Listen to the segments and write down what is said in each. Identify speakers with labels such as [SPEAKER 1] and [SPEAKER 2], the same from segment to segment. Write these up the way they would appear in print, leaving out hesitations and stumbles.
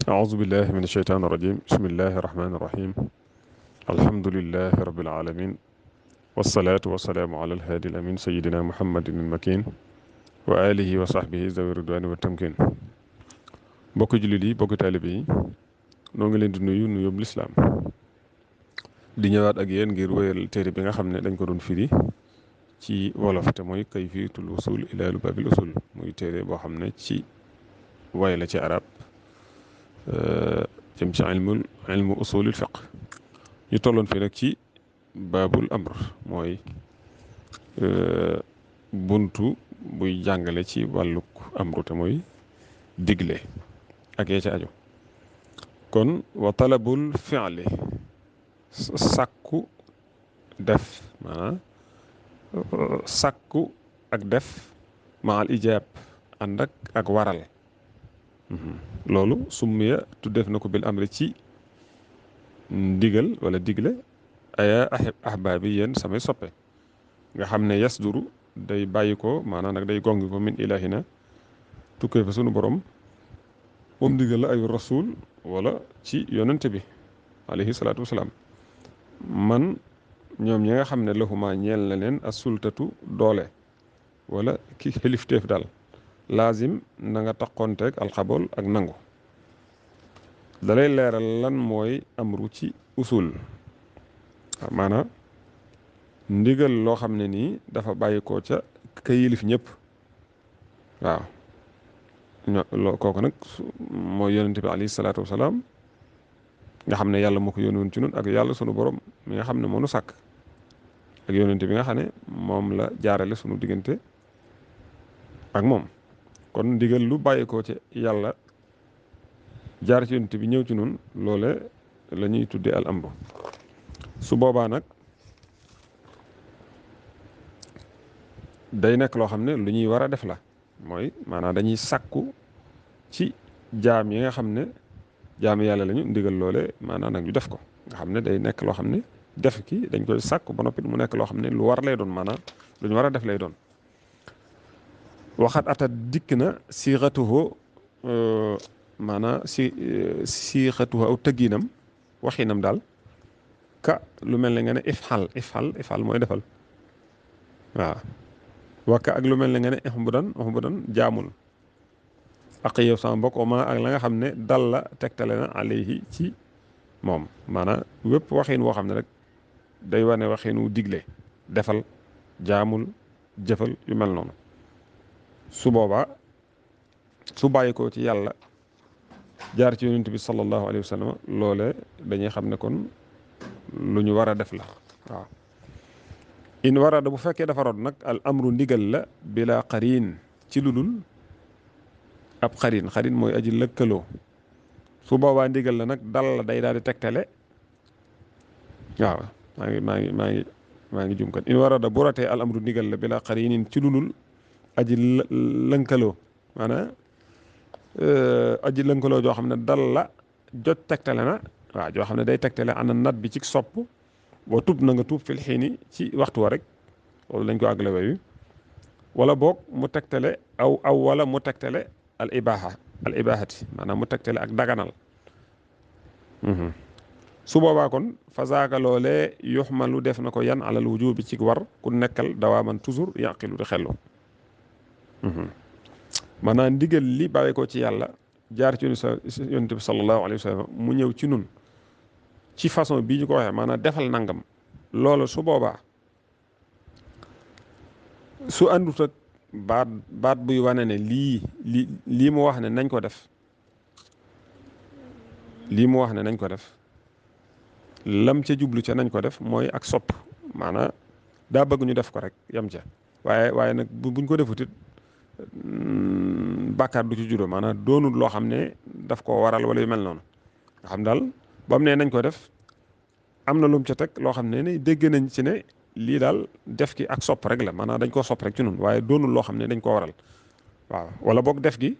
[SPEAKER 1] أعوذ بالله من الشيطان الرجيم بسم الله الرحمن الرحيم الحمد لله رب العالمين والصلاة والسلام على الهادي الأمين سيدنا محمد المكين وآله وصحبه ذوي الرضوان والتمكين bokki jullit yi bokki taalibe yi noo ngi leen di nuyu nuyób lislaam di ñëwaat ak yéen ngir wéyal téere bi nga xam ne dañ ko doon firi ci wolof te mooy kayfiyatul usul ilaa lubaabil usul muy téere boo xam ne ci way la ci arab jëm ci ilmu usulul fiq ñu tolloon fii nag ci baabul amr mooy buntu buy jàngale ci wàlluk amru te mooy digle ak yee ca aju kon wa talabul fi'li sàkku def maanaam sàkku ak def maal ijaab ànd ak waral loolu summiya tuddeef na ko bil amri ci ndigal wala digle aya ahbaabi yéen samay soppe nga xam ne yasduru day bàyyi ko maanaam nag day gongi ko min ilahina tukkee fa sunu borom moom ndigal la ay rasul wala ci yonente bi alayhi salaatu wasalaam man ñoom ñi nga xam ne lahuma ñeel na leen as sultatu doole wala ki xilifteef daal laazim na nga taqoonteeg alxabool ak nangu dalay leeral lan mooy amru ci usul maanaam ndigal loo xam ne nii dafa bàyyi koo ca ka yilif ñëpp waaw kooku nag mooy yonente bi alayhi salaatu wasalaam nga xam ne yàlla moo ko yónnoon ci nun ak yàlla sunu borom mi nga xam ne moo nu sàkk ak yonente bi nga xam ne moom la jaarale sunu diggante ak moom kon ndigal lu bàyyi koo ci yàlla jaar ci yonente bi ñëw ci nun loole la ñuy tuddee al amru su boobaa nag day nekk loo xam ne lu ñuy war a def la mooy maanaam dañuy sàkku ci jaam yi nga xam ne jaam yàlla lañu ndigal loole maanaam nag ñu def ko nga xam ne day nekk loo xam ne def ki dañ koy sàkku ba noppi mu nekk loo xam ne lu war lay doon maanaam lu ñu war a def lay doon waxat ata dikk na siixatuhu maanaam siixatuhu aw tëgginam waxinam daal ka lu mel ne nga ne ifxal mooy defal waaw wakka ak lu mel ne nga ne ihbudan jaamul ak yow sama mbokk oma ak la nga xam ne dal la tegtale na alayhi ci moom maanaam wépp waxin woo xam ne rek day wane waxinu digle defal jaamul jëfal yu mel noonu su boobaa su bàyyi ko ci yàlla jaar ci yonent bi sallallahu alayhi wa sallam loole dañuy xam ne kon lu ñu war a def la waaw in warada bu fekkee dafa rod nag al amru ndigal la bila xarin ci lu dul ab xarin mooy aji lëkkaloo su boobaa ndigal la nag dal la day daal di tegtale waaw maa ngi jum kan in warada bu rotee al amru ndigal la bila xarinin ci lu dul aji lënkaloo maanaam aji lënkaloo joo xam ne dal la jot tegtale na waaw joo xam ne day tegtale ana nat bi ci sopp boo tub na nga tuub fil xiini ci waxtu wa rek loolu lañ ko àggale wayu wala boog mu tegtale aw wala mu tegtale al ibahati maanaam mu tegtale ak daganal su boobaa kon fasaaka loolee yuxmalu def na ko yan alal wujubi ci war ku nekkal dawaaman toujours yaqilu di xellu maanaam ndigal li bàyyi ko ci yàlla jaar ci yonent bi sallallahu alayhi wa sallam mu ñëw ci nun ci façon bii ñu ko waxee maanaam defal nangam loolu su boobaa su àndut ak baat buy wane ne lii mu wax ne nañ ko def lam ca jublu ca nañ ko def mooy ak sopp maanaam daa bëgg ñu def ko rek yam ca waaye nag buñ ko defutit bàkkaar du ci juddoo maanaam doonul loo xam ne daf ko waral wala yu mel noonu nga xam daal ba mu ne nañ ko def am na lum ca teg loo xam ne dégg nañ ci ne lii daal def ki ak sopp rek la maanaam dañ koo sopp rek ci noonu waaye doonul loo xam ne dañ koo waral waaw wala boog def gi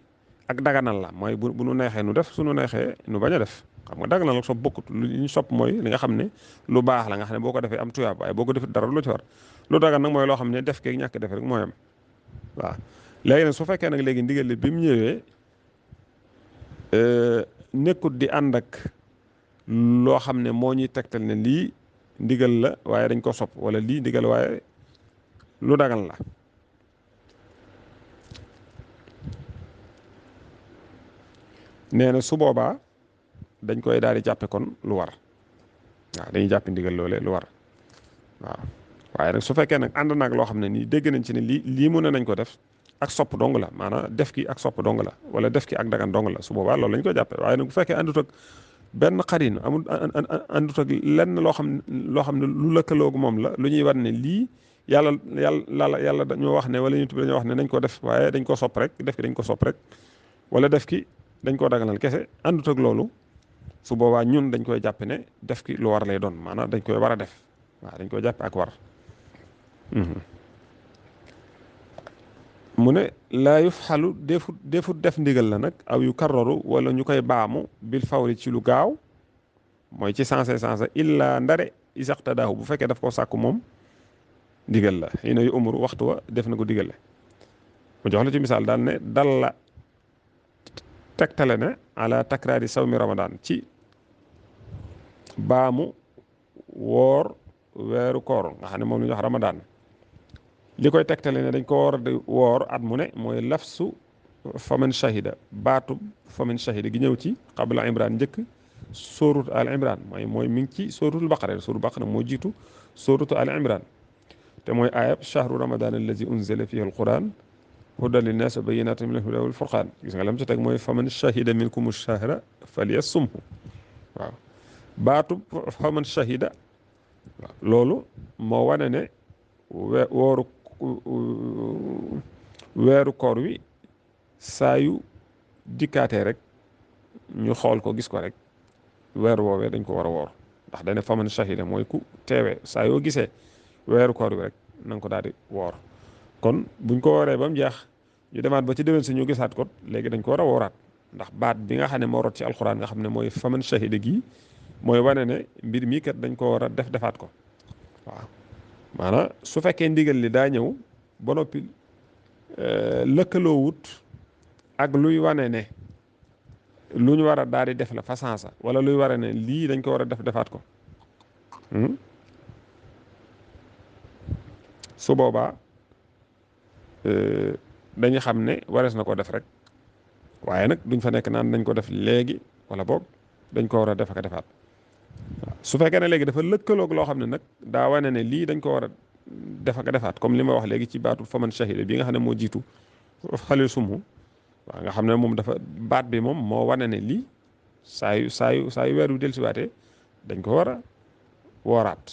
[SPEAKER 1] ak daganal la mooy bu nu neexee nu def suñu neexee nu bañ a def xam nga daganal ak sopp bokkut lu ñu sopp mooy li nga xam ne lu baax la nga xam ne boo ko defee am tuyaab waaye boo ko defee dara lu ci war lu dagan nag mooy loo xam ne def keeg ñàkk def rek mooy am waaw léegi nag su fekkee nag léegi ndigal li bi mu ñëwee nekkut di ànd ak loo xam ne moo ñuy tegtal ne lii ndigal la waaye dañ ko sopp wala lii ndigal waaye lu dagan la. nee na su boobaa dañ koy daal di jàppe kon lu war waaw dañuy jàppe ndigal loole lu war waaw waaye nag su fekkee nag ànd naag loo xam ne nii dégg nañ ci ne lii mu ne nañ ko def ak sopp dong la maanaam def ki ak sopp dong la wala def ki ak dagan dong la su boobaa loolu lañ koy jàppe waaye nag bu fekkee àndut ak benn xarin amul àndut ak lenn loo xam ne lu lëkkaloog moom la lu ñuy war ne lii yàlla dañoo wax ne wala ñu dañoo wax ne nañ ko def waaye dañ ko sopp rek def ki dañ ko sopp rek wala def ki dañ koo daganal kese àndut ak loolu su boobaa ñun dañ koy jàppe ne def ki lu war lay doon maanaam dañ koy war a def waaw dañ koy jàppe ak war. mu ne laa yufxalu defut def ndigal la nag aw yu karroru wala ñu koy baamu bil fawri ci lu gaaw mooy ci sensé illa ndare isaqtadaahu bu fekkee daf koo sàkku moom ndigal la xëy na yu umru waxtu wa def na ko digal la mu jox la ci misaal daal ne dal la tegtale ne ala takraari sawmi ramadan ci baamu woor weeru koor nga xam ne moom la ñu wax ramadan li koy tegtale ne dañ ko war a di woor at mu ne mooy lafsu faman shahida baatu faman shahida gi ñëw ci qabla imran njëkk sóoratu al imran mooy mi ngi ci sóoratul baqara sóoratul baqara moo jiitu sóoratu al imran te mooy ayab shahru ramadan allazi unzila fihi al quran hudan linnas wa bayyinatin minal huda wal furqan gis nga lam ci teg mooy faman shahida minkumu shahra falyasumhu waaw baatu faman shahida waaw loolu moo wane ne weeru koor wi saa yu dikkaatee rek ñu xool ko gis ko rek weer woowee dañ ko war a woor ndax dane faman shahida mooy ku teewee saa yoo gisee weeru koor wi rek na nga ko daal di woor kon buñ ko wooree ba mu jeex ñu demaat ba ci déwén si ñu gisaat ko léegi dañ ko war a wooraat ndax baat bi nga xam ne moo rot ci alxuraan nga xam ne mooy faman shahida gi mooy wane ne mbir mii kat dañ ko war a defaat ko waaw maanaam su fekkee ndigal li daa ñëw ba noppi lëkkaloo wut ak luy wane ne lu ñu war a daal di def la fa sansa wala luy wane ne lii dañ ko war a defaat ko su boobaa dañu xam ne warees na ko def rek waaye nag duñ fa nekk naan dañ ko def léegi wala boog dañ ko war a def ak defaat su fekkee ne léegi dafa lëkkaloog loo xam ne nag daa wane ne lii dañ ko war a def ak defaat comme li ma wax léegi ci baatu faman shahida bi nga xam ne moo jiitu xale sumhu waaw nga xam ne moom dafa baat bi moom moo wane ne lii saa yu weer wi dellusiwaatee dañ ko war a wooraat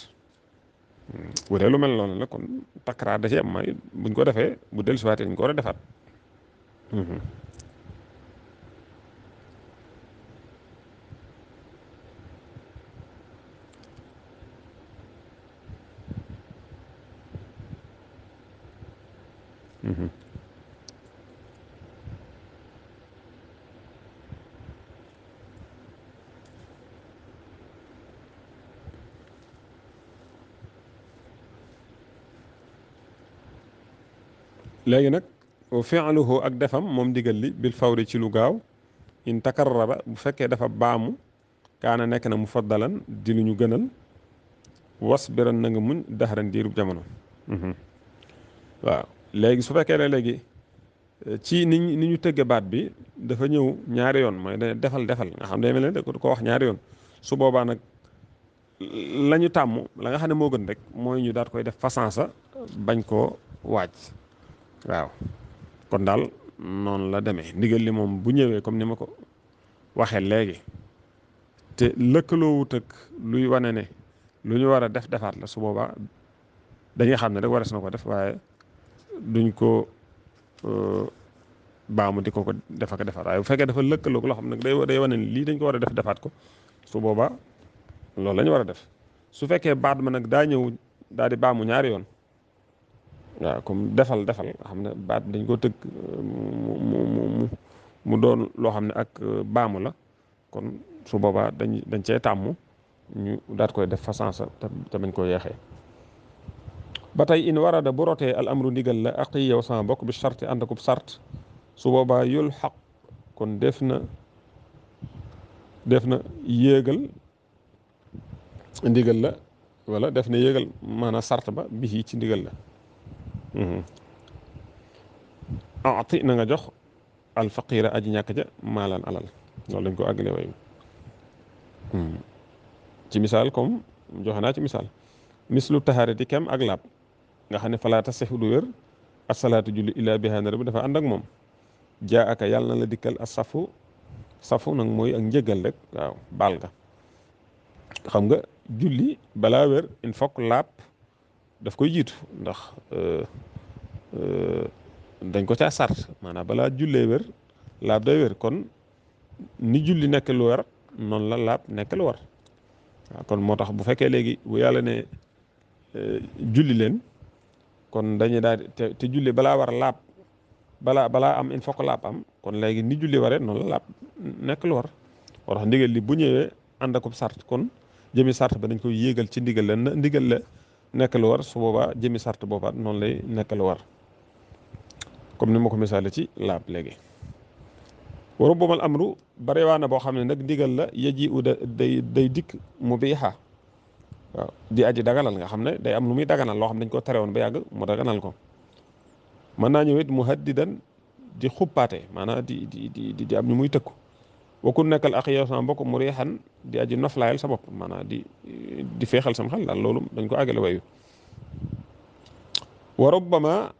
[SPEAKER 1] bu dee lu mel noonu la kon takkaraat da ci am may buñ ko defee bu dellusiwaatee dañ ko war a defaat. léegi nag fi'luhu ak defam moom ndigal li bil fawri ci lu gaaw in takarrara bu fekkee dafa baamu kaana nekk na mufaddalan di lu ñu gënal wasbiran na nga muñ daxaran diirub jamono waaw léegi su fekkee ne léegi ci ni ñu tëgge baat bi dafa ñëw ñaari yoon mooy da defal nga xam ne mel ne da ko wax ñaari yoon su boobaa nag la ñu tàmm la nga xam ne moo gën rek mooy ñu daat koy def façansa bañ koo waaj waaw kon daal noonu la demee ndigal li moom bu ñëwee comme ni ma ko waxee léegi te lëkkaloowut ak luy wane ne lu ñu war a defaat la su boobaa dañuy xam ne rek warees na ko def waaye duñ ko baamu di ko def ak defaat waaye bu fekkee dafa lëkkaloo loo xam ne day wane ne lii dañ ko war a defaat ko su boobaa loolu la ñu war a def su fekkee baat ma nag daa ñëw daal di baamu ñaari yoon waaw comme defal nga xam ne baat dañ ko tëgg mu doon loo xam ne ak baamu la kon su boobaa dañ cee tàmm ñu daat koy def façansa te bañ ko yeexee ba tey in warada bu rotee al amru ndigal la aqi yow sama bokk bi charti ànd akub sart su boobaa yul xaq kon def na def na yéegal ndigal la wala def na yéegal maanaam sart ba bi ci ndigal la ati na nga jox alfaqira aji ñàkk ja maalaan alal loolu lañ ko àggale way ci misaal comme joxe naa ci misaal mislu taharati kem ak laab nga xam ne falaata sexu du wér asalaatu julli illaa bihaa na bi dafa ànd ak moom jaa aka yàlla na la dikkal a safu nag mooy ak njëgal rek waaw baal nga xam nga julli balaa wér il faut que laab daf koy jiitu ndax dañ ko caa sart maanaam balaa jullee wér laab day wér kon ni julli nekk lu war noonu la laab nekk lu war waaw kon moo tax bu fekkee léegi bu yàlla ne julli leen kon dañuy daal di te julli balaa war laab balaa am il faut que laab am kon léegi ni julli waree noonu la laab nekk lu war moo tax ndigal li bu ñëwee ànd akub sart kon jëmi sart ba dañ koy yéegal ci ndigal la na ndigal la nekk lu war su boobaa jëmi sart boobaa noonu lay nekk lu war comme ni ma ko misaale ci laab léegi waru boomal amru bare na boo xam ne nag ndigal la yaji u day dikk mu biixa waaw di aji daganal nga xam ne day am lu muy daganal loo xam ne dañ ko terewoon ba yàgg mu daganal ko mën naa ñëw it mu haddidan di xuppaate maanaam di am ñu muy tëkku wakku nekkal ak yow sama mbokk mu riixan di aji noflaayal sa bopp maanaam di feexal sam xel daal loolu dañ ko àggale wayu wa rubbama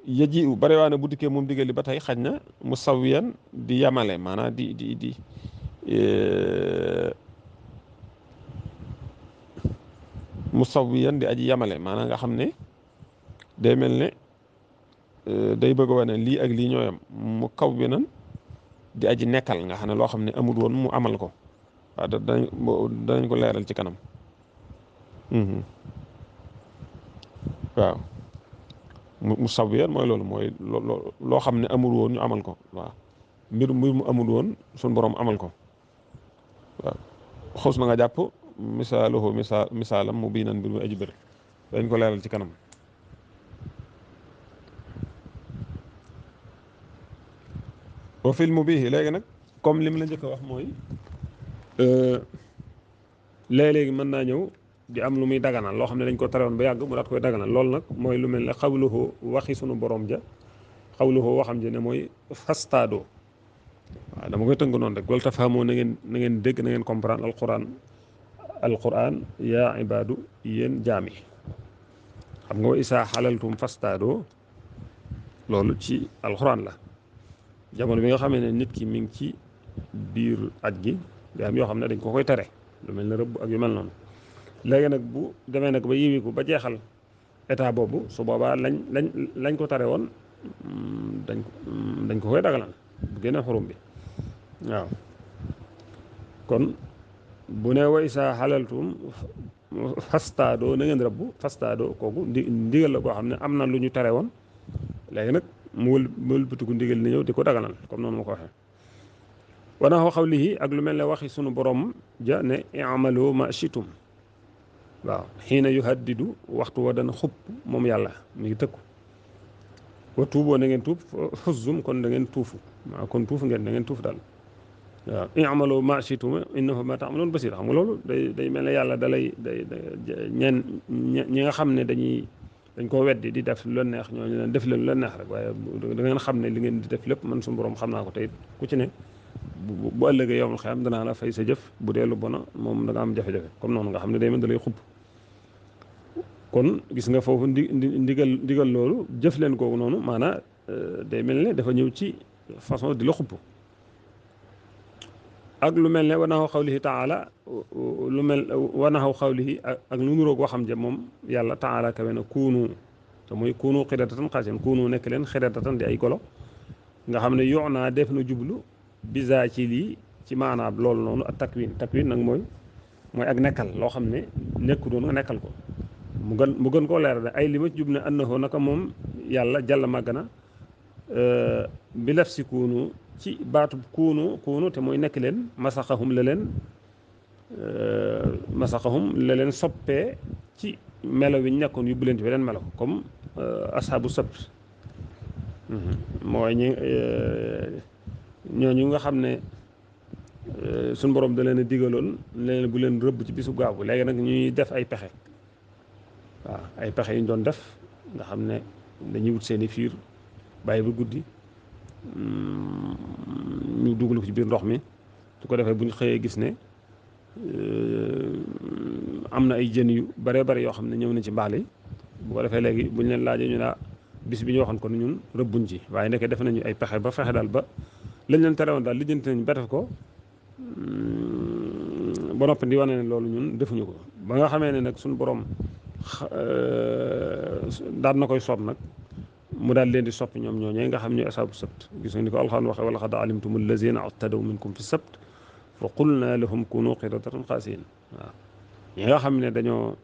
[SPEAKER 1] yaji u bare waa ne bu dikkee moom digal li ba tey xaj na mu sawiyan di yamale maanaam di mu sawiyan di aji yamale maanaam nga xam ne day mel ne day bëgg a wane lii ak lii ñooyam mu kaw bi nan di aji nekkal nga xam ne loo xam ne amul woon mu amal ko waaw danañ ko leeral ci kanam waaw mu sawiyan mooy loolu mooy loo xam ne amul woon ñu amal ko waaw mbir mu amul woon suñ borom amal ko waaw xos na nga jàpp misaalam mu bii nan mbir mu aji bëri dañ ko leeral ci kanam wa fil mubihi léegi nag comme lim la njëkk a wax mooy léeg-léegi mën naa ñëw di am lu muy daganal loo xam ne dañ ko terewoon ba yàgg mu daat koy daganal loolu nag mooy lu mel ne xawluhu waxi sunu borom ja xawluhu waxam ja ne mooy fastaado waaw dama koy tënk noonu rek wala tafaamoo na ngeen dégg na ngeen comprendre alquran yaa ibaadu yéen jaami xam nga wa isaa xalaltum fastaado loolu ci alquran la jamono bi nga xamee ne nit ki mi ngi ci biir aj gi day am yoo xam ne dañ ko koy tere lu mel ne rëbb ak yu mel noonu léegi nag bu demee nag ba yiwiku ba jeexal état boobu su boobaa lañ ko tare woon dañ ko koy dagalal bu génnee xurum bi waaw kon bu ne way sa xalaltum fastaado na ngeen rëbb fastaado kooku ndigal la koo xam ne am na lu ñu tere woon léegi nag mu wëlbatiku ndigal ni ñëw di ko daganal comme noonu ma ko waxee wanaa xaw lii ak lu mel ne waxi sunu borom ja ne i'malu ma shitum waaw xiina yuhaddidu waxtu wa dana xupp moom yàlla mi ngi tëkku wa tuuboo na ngeen tuub xuzzum kon da ngeen tuufu waaw kon tuuf ngeen da ngeen tuuf daal waaw i'malu ma shitum innahu ma ta'malun basir xam nga loolu day mel ne yàlla dalay ñi nga xam ne dañ koo weddi di def lu leen neex ñooñu leen def leen lu leen neex rek waaye da ngeen xam ne li ngeen di def lépp man suñu borom xam naa ko tey ku ci ne bu ëllëgee yowmal xiyaam danaa la fay sa jëf bu dee lu bona moom da nga am jafe-jafe comme noonu nga xam ne day mel da lay xubb kon gis nga foofu ndigal loolu jëf leen kooku noonu maanaa day mel ne dafa ñëw ci façon di la xubb ak lu mel ne wanaxaw xawlihi taala lu mel wanaxaw xawlihi ak lu nuroog waxam ja moom yàlla taala kawe na kuunu te mooy kuunu xidatatan xaasiyaan kuunu nekk leen xidatatan di ay golo nga xam ne yox naa def na jublu bisa ci lii ci maanaam loolu noonu ak takwin nag mooy ak nekkal loo xam ne nekku doon nga nekkal ko mu gën koo leeral ay li ma ci jub ne annahu naka moom yàlla jàll màgg na bi laf si kuunu ci baatu kuunu te mooy nekk leen masaxahum la leen soppee ci melo wi ñu nekkoon yóbbu leen ci beneen melo comme ashabu sabt mooy ñooñu nga xam ne suñu borom da leen a digaloon leen bu leen rëbb ci bisu gaawu léegi nag ñuy def ay pexe waaw ay pexe yu ñu doon def nga xam ne dañuy wut seeni fiir bàyyi ba guddi ñu dugal ko ci biir ndox mi su ko defee bu ñu xëyee gis ne am na ay jën yu bare bare yoo xam ne ñëw na ci mbaal yi bu ko defee léegi bu ñu leen laajee ñu ne bis bi ñu waxoon ko ni ñun rëbbuñ ci waaye ndeke def nañu ay pexe ba fexe daal ba lañ leen tere woon daal lijjanti nañ ba def ko ba noppi di wane ne loolu ñun defuñu ko ba nga xamee ne nag suñu borom daan na koy soob nag mu daal leen di soppi ñoom ñooñee nga xam ñu asaabu sabt gis nga ni ko alxaan waxe wala xad alimtum allazina i'tadaw minkum fi sabt fa qulna lahum kunu qiradatan xaasiin waaw ñi nga xam ne dañoo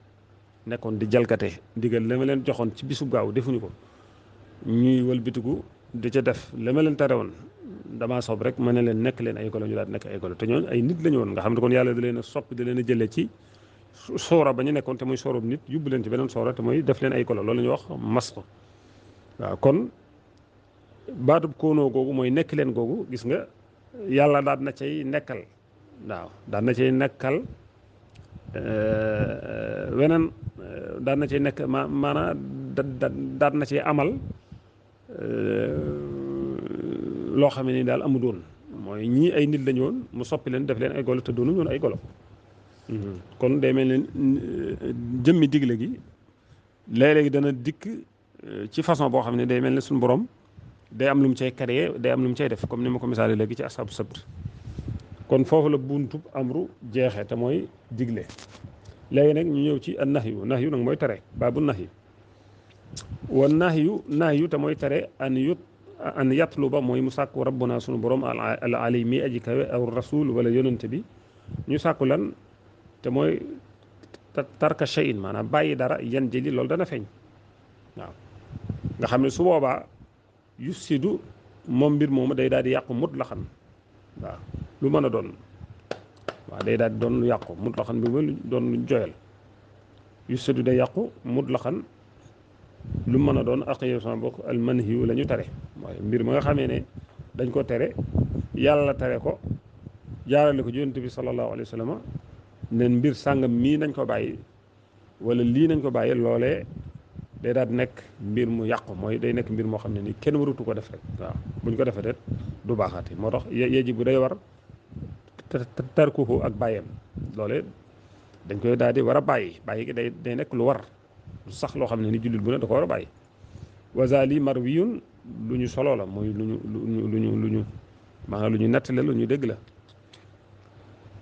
[SPEAKER 1] nekkoon di jalgate ndigal la ma leen joxoon ci bisu gaaw defuñu ko ñuy wëlbitiku di ca def la ma leen tere woon damaa soob rek ma ne leen nekk leen ay golo ñu daal nekk ay golo te ñooñu ay nit la ñu woon nga xam ne kon yàlla da leen a soppi da leen a jëlee ci soora ba ñu nekkoon te muy soorob nit yóbbu leen ci beneen soora te mooy def leen ay golo loolu la ñuy wax mas ko waaw kon baatub koonoo googu mooy nekk leen googu gis nga yàlla daan na cay nekkal waaw daan na cay nekkal weneen daan na cay nekk maanaam daan na cay amal loo xam ne ni daal amu doon mooy ñii ay nit lañu woon mu soppi leen def leen ay golo te doonu ñoon ay golo kon day mel ne jëmmi digle gi léeg-léegi dana dikk ci façon boo xam ne day mel ne suñu borom day am lu mu cay créé day am lu mu cay def comme ni ma ko misaale léegi ci asaabu sabt kon foofu la buntub amru jeexee te mooy digle léegi nag ñu ñëw ci an nahyu nahyu nag mooy tere baabu nahyu wa nahyu te mooy tere an yatluba mooy mu sàkku rabbuna sunu borom al ali mi aji kawe aw rasul wala yonente bi ñu sàkku lan te mooy tarka shay'in maanaam bàyyi dara yan jëli loolu dana feeñ waaw nga xam ne su boobaa yusidu moom mbir moomu day daal di yàqu mutlaxan waaw lu mën a doon waaw day daal di doon lu yàqu mutlaxan bi ma doon lu joyal yusidu day yàqu mutlaxan lu mën a doon ak yow sama bokk almanhiyu la ñu tere mooy mbir ma nga xamee ne dañ ko tere yàlla tere ko jaarale ko yonent bi sallallahu alayhi wa sallam nen mbir sàngam mii nañ ko bàyyi wala lii nañ ko bàyyi loolee day daal nekk mbir mu yàqu mooy day nekk mbir moo xam ne nii kenn waratu ko def rek waaw buñ ko defee rek du baaxaati moo tax yeji bu day war tarkuhu ak bàyyam loolee dañ koy daal di war a bàyyi gi day nekk lu war sax loo xam ne ni jullit bu ne da ko war a bàyyi wazali marwiyun lu ñu solo la mooy lu ñu maanaam lu ñu nettale lu ñu dégg la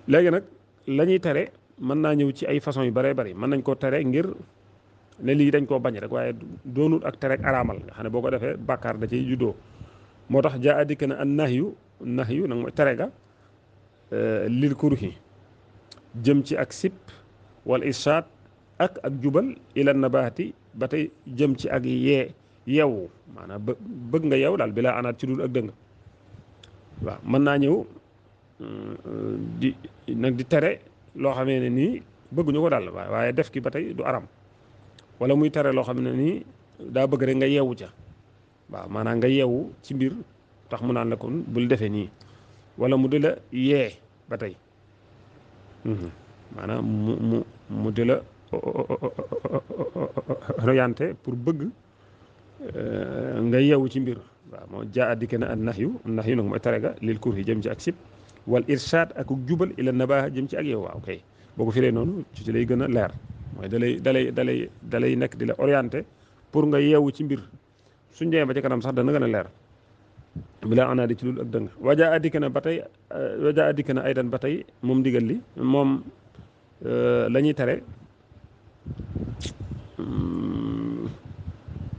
[SPEAKER 1] léegi nag la ñuy tere mën naa ñëw ci ay façon yu bëree bëri mën nañ koo tere ngir ne lii dañ koo bañ rek waaye doonul ak tere ak araamal nga xam ne boo ko defee bàkkaar da ciy juddoo moo tax jaa dikk na an nahyu nag mooy tere ga lil kurhi jëm ci ak sip wal irshad ak jubal ila nabaati ba tey jëm ci ak yeewu maanaam bëgg nga yeew daal bi laa anaat ci dul ak dëng waaw mën naa ñëw di tere loo xamee ne nii bëgguñu ko daal waaye def ki ba tey du aram wala muy tere loo xam ne nii daa bëgg rek nga yeewu ca waaw maanaam nga yeewu ci mbir tax mu naan la kon bul defee nii wala mu di la yee ba tey maanaam mu di la orienté pour bëgg nga yeewu ci mbir waaw moo jaa addike na an nahyu nag mooy tere ga lil kurhi jëm ci ak sib wal irshad ak jubal ila nabaha jëm ci ak yow waaw kay boo ko firee noonu ci lay gën a leer mooy dalay nekk di la orienté pour nga yeewu ci mbir suñ demee ba ci kanam sax dana gën a leer bilaa anaa di ci lul ak dëng wajaa addike na ba tey wajaa addike na aydan ba tey moom ndigal li moom la ñuy tere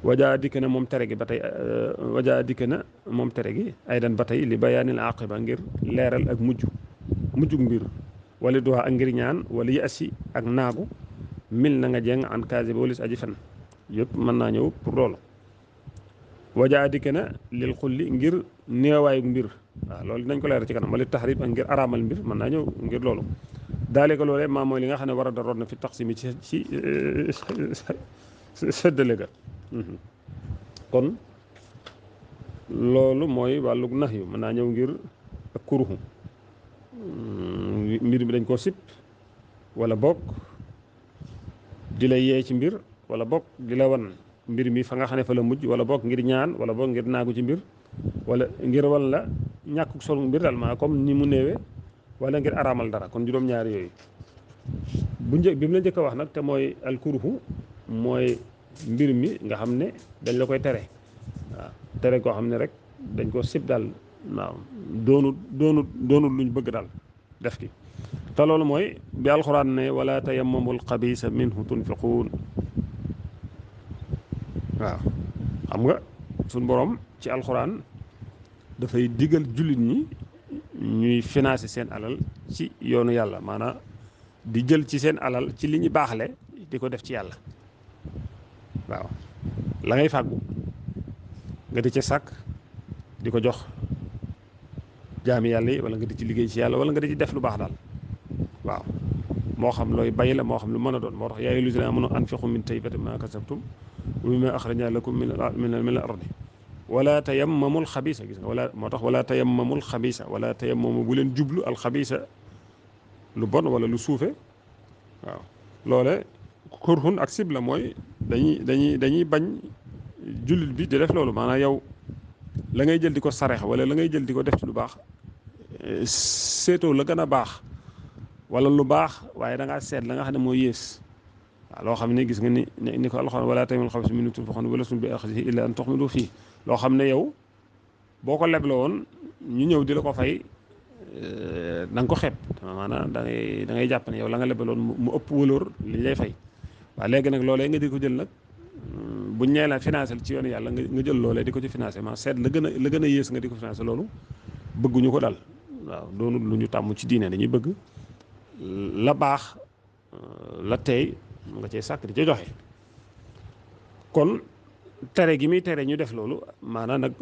[SPEAKER 1] wajaa dikk na moom tere gi ba tey wajaa dikk na moom tere gi aydan ba tey li bayaanil aqiba ngir leeral ak mujjug mbir wala duwaa ak ngir ñaan wala yi assi ak naagu mil na nga jeng an kaasi ba walis aji fen yëpp mën naa ñëw pour loolu wajaa dikk na lil xulli ngir néewaayu mbir waaw loolu dinañ ko leeral ci kanam wala taxrib ak ngir araamal mbir mën naa ñëw ngir loolu daale ko loolee maa mooy li nga xam ne war a daroon na fi taqsimi ci séddale ga kon loolu mooy wàllug nahyu mën naa ñëw ngir ak kuruhu mbir mi dañ koo sib wala bokk di la yee ci mbir wala bokk di la wan mbir mi fa nga xam ne fa la mujj wala bokk ngir ñaan wala bokk ngir naagu ci mbir wala ngir wala ñàkk solo mbir daal maa comme ni mu néewee wala ngir araamal dara kon juróom-ñaari yooyu bi mu la njëkk a wax nag te mooy alkurhu mooy mbir mi nga xam ne dañ la koy tere waaw tere koo xam ne rek dañ ko sib daal waaw doonut luñ bëgg daal def ki te loolu mooy bi alxuraan ne wala tayammamul xabiisa minhu tunfiquun waaw xam nga suñ borom ci alxuraan dafay digal jullit ñi ñuy financer seen alal ci yoonu yàlla maanaam di jël ci seen alal ci li ñu baaxle di ko def ci yàlla waaw la ngay fàggu nga di ca sàkk di ko jox jaami yàlla yi wala nga di ci liggéey ci yàlla wala nga di ci def lu baax daal waaw moo xam looy bay la moo xam lu mën a doon moo tax yaa ayyuhal lazina aamanu anfiqu min tayyibati maa kasabtum wa mimmaa axrajnaa lakum min al-ardi wala tayammamul xabiisa gis nga wala moo tax wala tayammamul xabiisa wala tayammamu bu leen jublu alxabiisa lu bon wala lu suufe waaw loole kurhun ak sib la mooy dañuy bañ jullit bi di def loolu maanaam yow la ngay jël di ko sareex wala la ngay jël di ko def ci lu baax seetoo la gën a baax wala lu baax waaye da ngaa seet la nga xam ne mooy yées waaw loo xam ne gis nga ni ko alxuraan wala tayammamul xabiisa minhu tunfiquun wa lastum bi aaxizihi illaa an tuxmidu fii loo xam ne yow boo ko leble woon ñu ñëw di la ko fay da nga ko xeeb maanaam da ngay jàpp ne yow la nga lebaloon mu ëpp wëloor li lay fay waaw léegi nag loolee nga di ko jël nag buñ ñee la financé ci yoonu yàlla nga jël loolee di ko ci financé ma seet la gën a yées nga di ko financé loolu bëgguñu ko dal waaw doonul lu ñu tàmm ci diine dañuy bëgg la baax la tey nga cee sàkk di ca joxe kon tere gi muy tere ñu def loolu maanaam nag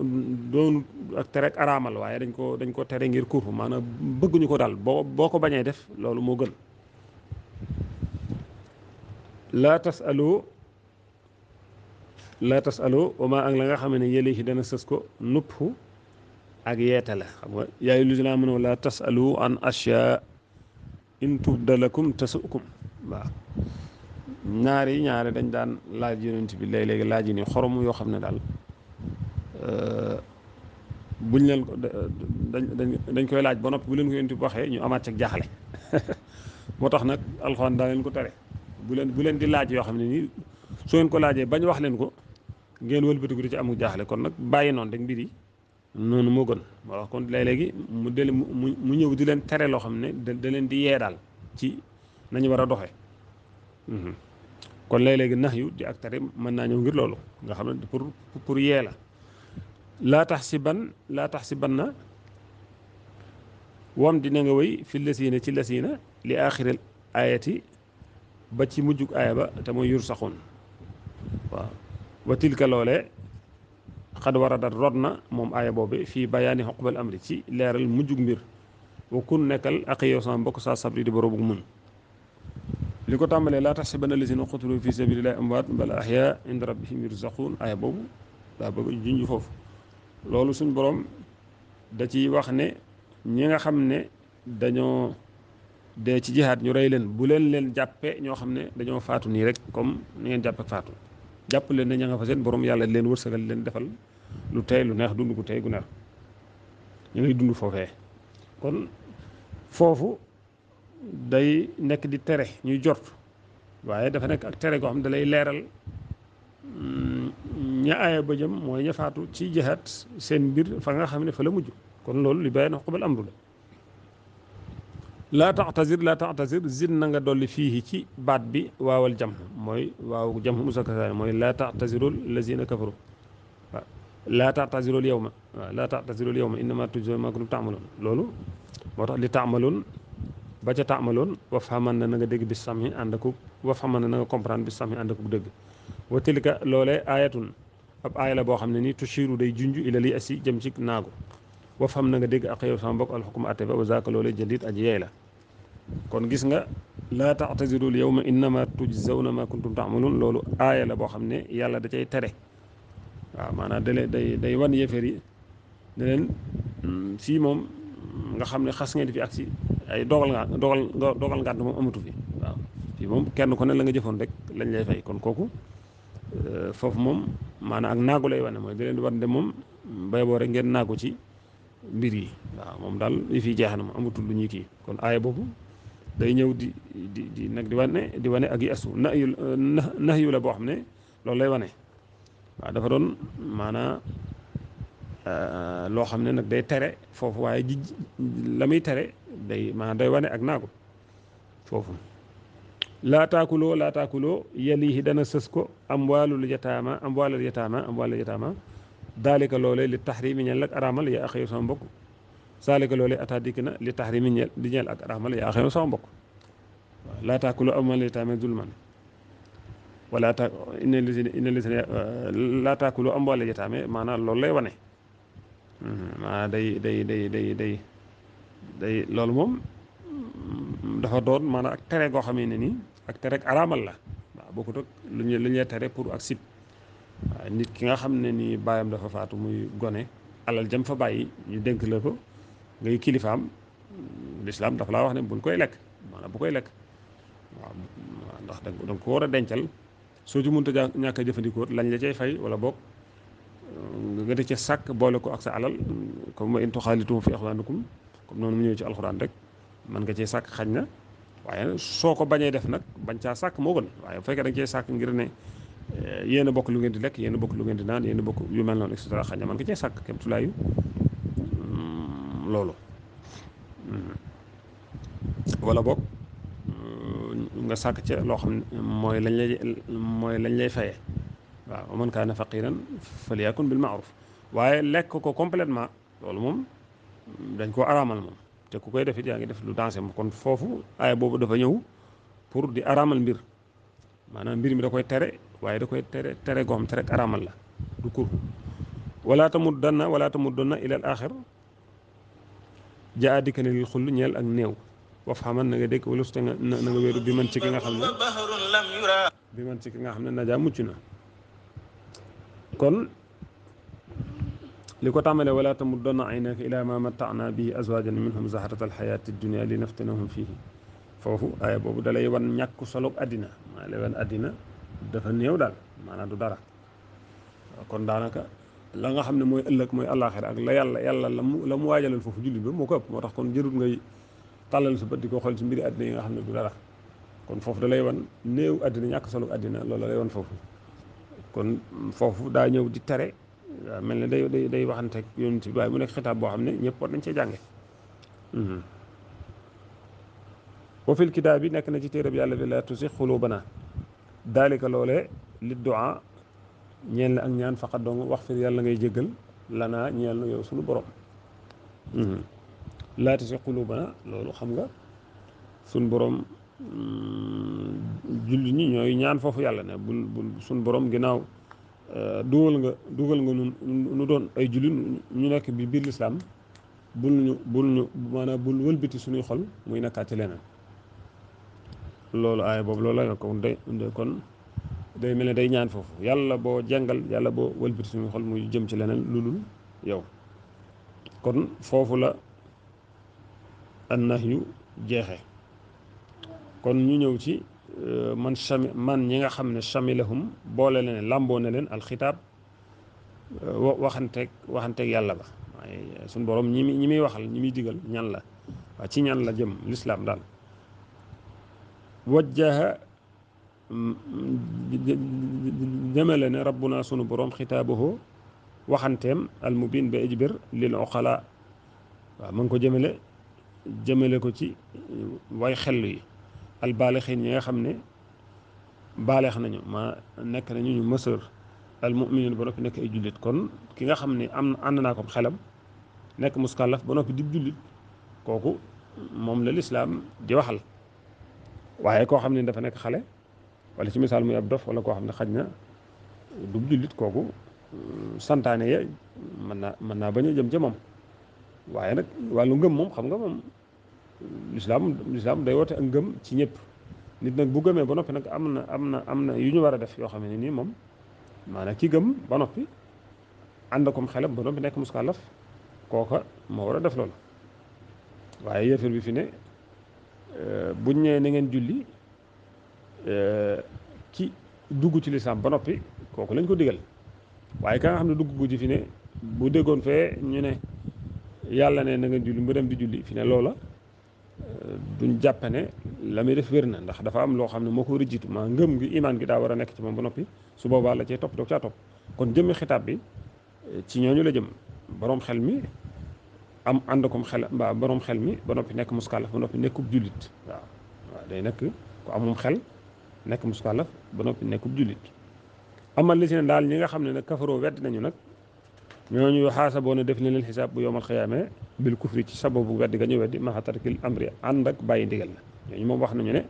[SPEAKER 1] doonu ak tere ak araamal waaye dañ ko tere ngir kurfu maanaam bëgguñu ko daal boo ko bañee def loolu moo gën laa tasalu wa maa ak la nga xam ne yële ci dana sës ko nuppu ak yeete la xam nga yaa ayyuhal lazina aamanu laa tasalu an ashyaa in tubda lakum tasukum waaw ñaare dañ daan laaj yonent bi léegi laaj yi ni xorom yoo xam ne daal buñ leen ko dañ koy laaj ba noppi bu leen ko yonent bi waxee ñu amaat ci jaaxle moo tax nag alxuraan daa leen ko tere bu leen di laaj yoo xam ne nii soo leen ko laajee bañ wax leen ko ngeen wëlbatiku di ci amul jaaxle kon nag bàyyi noonu rek mbir yi noonu moo gën moo tax kon léegi mu ñëw di leen tere loo xam ne da leen di yee daal ci nañu war a doxee kon léegi nax yu di ak tere mën naa ñëw ngir loolu nga xam ne pour yee la laa tax si ban na wam dina nga wéy fi lasiina ci lasiina li aaxiril ayati ba ci mujjug aaya ba te mooy yur saxoon waaw wa tilka loolee xad war a dat rod na moom aaya boobu fii bayaani xoqbal amri ci leeral mujjug mbir wa kun nekkal ak yow sama mbokk saa sabri di boroobu mun li ko tàmbalee laa taxsabanna llaziina qutilu fi sabilillahi amwaat bal ahyaa inda rabbihim yurzaquun aaya boobu daa bëgg junj foofu loolu suñ borom da ciy wax ne ñi nga xam ne dañoo dee ci jihaad ñu rey leen bu leen jàppe ñoo xam ne dañoo faatu nii rek comme ni ngeen jàppe faatu jàpp leen ne ña nga fa seen borom yàlla leen wërsëgal leen defal lu tey lu neex dund gu tey gu neex ñu ngay dund foofee kon foofu day nekk di tere ñuy jort waaye dafa nekk ak tere goo xam ne da lay leeral ña aaya ba jëm mooy ña faatu ci jihaad seen mbir fa nga xam ne fa la mujj kon loolu li bàyyi na xubal amru la laa taxtasir zid na nga dolli fii ci baat bi waawal jam mooy waaw jam musakkasaani mooy laa taxtasirul lazina kafaru waaw laa taxtasirul yawma waaw laa taxtasirul yawma innama tujzawna maa kuntum taamaloon loolu moo tax li taamaloon ba ca taamaloon waf xaman na nga dégg bis sami ànd ak waf xaman na nga comprendre bis sami ànd ak dëgg wa tilka loolee aayatun ab aaya la boo xam ne nii tushiru day junj ila li asi jëm ci naagu waf xam na nga dégg ak yow sama mbokk alxukuma atte ba wa zaaka loolee jëndit aji yeey la kon gis nga laa taxtasirul yawma innama tujzawna ma kuntum taamaluun loolu aaya la boo xam ne yàlla da cay tere waaw maanaam day wan yéefar yi ne leen fii moom nga xam ne xas ngeen di fi agsi ay dogal ngànt moom amatu fi waaw fii moom kenn ku ne la nga jëfoon rek lañ lay fay kon kooku foofu moom maanaam ak naagu lay wane mooy da leen di war de moom bay boo rek ngeen naagu ci mbir yi waaw moom daal yi fi jeex na moom amatul lu ñuy kii kon aaya boobu day ñëw di nag di wane ak yi asu nax yu la boo xam ne loolu lay wane waaw dafa doon maanaa loo xam ne nag day tere foofu waaye la muy tere day maanaam day wane ak naagu foofu laa taakuloo yalihi dana sës ko amwaalul yataama daalika loolee li taxrimi ñeel ak araamal yaa axeyu sama mbokk saalika loolee ataa dikk na li taxrimi ñeel di ñeel ak araamal yaa axeyu sama mbokk waaw laa taakuloo amwaalul yataama zulman wala ta inna lisina laa taakuloo amwaalul yataama maanaam loolu lay wane maanaam day loolu moom dafa doon maanaam ak tere goo xamee ne nii ak tere ak araamal la waaw bokkut ak lu ñuy tere pour ak sib waaw nit ki nga xam ne nii baayam dafa faatu muy gone alal jëm fa bàyyi ñu dénk la ko ngay kilifaam lislaam dafa laa wax ne buñ koy lekk maanaam bu koy lekk waaw ndax danga ko war a dencal soo ci mënta ñàkk a jëfandikoo lañ la cay fay wala boog nga di ca sàkk boole ko ak sa alal comme wa in tuxaalitum fi ixwaanikum comme noonu mu ñëw ci alxuraan rek mën nga cee sàkk xañ na waaye soo ko bañee def nag bañ caa sàkk moo gën waaye bu fekkee da nga cee sàkk ngir ne yéen a bokk lu ngeen di lekk yéen a bokk lu ngeen di naan yéen a bokk yu mel noonu et cetera xañ na mën nga cee sàkk kem tulaayu loolu wala boog nga sàkk ca loo xam ne mooy lañ lay fayee waaw wa man kaana faqiran falyakun bil ma'ruf waaye lekk ko complètement loolu moom dañ koo araamal moom te ku koy def it yaa ngi def lu dansé moom kon foofu aaya boobu dafa ñëw pour di araamal mbir maanaam mbir mi da koy tere waaye da koy tere goo xam tere ak araamal la du kur wala tamuddanna ilal axir jaa dikka ne lil xull ñeel ak néew waf xaman na nga dégg wala su te na nga wéeru bi man ci ki nga xam ne najaa mucc na kon li ko tàmbalee wala tamuddanna aynaka ila ma matta'na bihi azwajan minhum zahrata alxayati dunia li naftinahum fihi foofu aaya boobu dalay wan ñàkk solo àddina maa lay wan àddina dafa néew daal maanaam du dara kon daanaka la nga xam ne mooy ëllëg mooy àllaaxira ak la yàlla la mu waajalal foofu jullit ba moo ko ëpp moo tax kon jërut ngay tàllal sa bët di ko xool ci mbiri àddina yi nga xam ne du dara kon foofu da lay wan néew àddina ñàkk solo àddina loolu lay wan foofu kon foofu daa ñëw di tere waaw mel ne day waxanteeg yonent bi waaye mu nekk xitaab boo xam ne ñëpp war nañ cee jànge wa fil kitaab bi nekk na ci téereb yàlla bi la tusi xuluubana daalika loolee li du'a ñeel la ak ñaan faqat dong wax fir yàlla ngay jéggal lanaa ñeel na yow suñu borom laa tusi xuluubana loolu xam nga suñu borom julli ñi ñooy ñaan foofu yàlla ne bul suñu borom ginnaaw dugal nga nu doon ay julli ñu nekk bi biir lislaam bul ñu maanaam bul wëlbati suñuy xol muy nekkaat ci leneen loolu aaya boobu loolu la kon day mel ne day ñaan foofu yàlla boo jàngal yàlla boo wëlbati suñuy xol muy jëm ci leneen lu dul yow kon foofu la annahyu jeexe kon ñu ñëw ci man ñi nga xam ne chamilahum boole leen làmboo na leen alxitaab waxanteeg yàlla ba waaye suñu borom ñi muy waxal ñi muy digal ñan la waa ci ñan la jëm lislaam daal wajjaha jëmale ne rabbuna sunu borom xitaabahu waxanteem almubin ba ijbir lil oqala waaw ma ngi ko jëmale ko ci way xellu yi albaalixin ñi nga xam ne baaleex nañu ma nekk nañu ñu mësër almuminin ba noppi nekk ay jullit kon ki nga xam ne ànd naa ko xelam nekk muskàllaf ba noppi di jullit kooku moom la lislaam di waxal waaye koo xam ne dafa nekk xale wala ci misaal muy ab dof wala koo xam ne xaj na du jullit kooku santaane ya mën naa bañ a jëm ca moom waaye nag wàllu ngëm moom xam nga moom lislaam day woote ak ngëm ci ñëpp nit nag bu gëmee ba noppi nag am na yu ñu war a def yoo xam ne nii moom maanaam ki gëm ba noppi ànd akom xelam ba noppi nekk muskàllaf kooka moo war a def loolu waaye yéefar bi fi ne buñ ñëwee na ngeen julli ki dugg ci lislaam ba noppi kooku lañ ko digal waaye ka nga xam ne dugg gu ci fi ne bu déggoon fee ñu ne yàlla ne na ngeen julli mu dem di julli fi ne loola duñ jàppe ne la muy def wér na ndax dafa am loo xam ne moo ko war a jiitu maa ngëm gi imaan gi daa war a nekk ci moom ba noppi su boobaa la cay topp doog caa topp kon jëmmi xitaab bi ci ñooñu la jëm boroom xel mi am ànd kom xel mbaa boroom xel mi ba noppi nekk muskàllaf ba noppi nekkub jullit waaw day nekk ku amum xel nekk muskàllaf ba noppi nekkub jullit amal li si ne daal ñi nga xam ne nag kafaroo wedd nañu nag ñooñu yu xaasaboona def na leen xisaab bu yowmal xiyaame bil kufri ci sababu weddi ga ñu weddi maxa tarkil amri ànd ak bàyyi ndigal la ñooñu moom wax nañu ne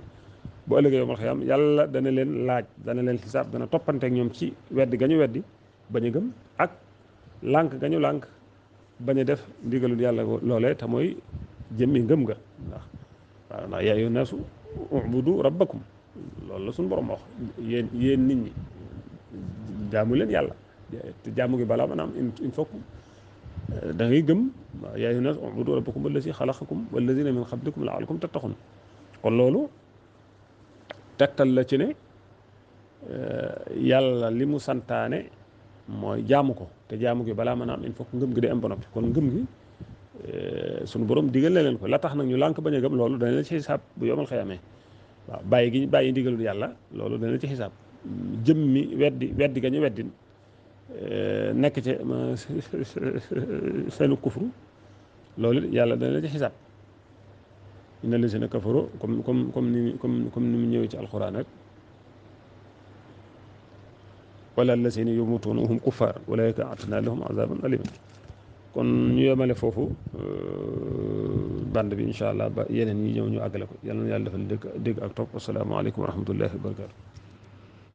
[SPEAKER 1] bu ëllëgee yowmal xiyaam yàlla dana leen laaj dana leen xisaab dana toppanteek ñoom ci weddi ga ñu weddi bañ a gëm ak lànk ga ñu lànk bañ a def ndigalul yàlla loolee te mooy jëmmi ngëm nga ndax yaa ayyuhan naasu ubudu rabbakum loolu la suñu borom wax yéen nit ñi jaamu leen yàlla te jaamu gi balaa maanaam il faut que da ngay gëm waaw yaa ayyuhan naas ubudu rabbakum allazi xalaqakum wallazina min qablikum la'allakum tattaqun kon loolu tegtal la ci ne yàlla li mu santaane mooy jaamu ko te jaamu gi balaa maanaam il faut que ngëm gi day am ba noppi kon ngëm gi sunu borom digal na leen ko la tax nag ñu lànk bañ a gëm loolu dana leen ci xisaab bu yomal xëyamee waaw bàyyi ndigalul yàlla loolu dana leen ci xisaab jëmmi weddi ga ñu weddin nekk ci seenu kufru loolu yàlla dana la ci xisaab inna lazina kafaru comme ni mu ñëwee ci alxuraan rek wala lazina yumutuuna wa hum kuffaar ulaa'ika a'tadnaa lahum azaaban aliiman kon ñu yemale foofu band bi incha allah ba yeneen yi ñëw ñu àggale ko yàlla na yàlla defal dégg ak topp asalaamaaleykum wa rahmatullahi wa barakaatu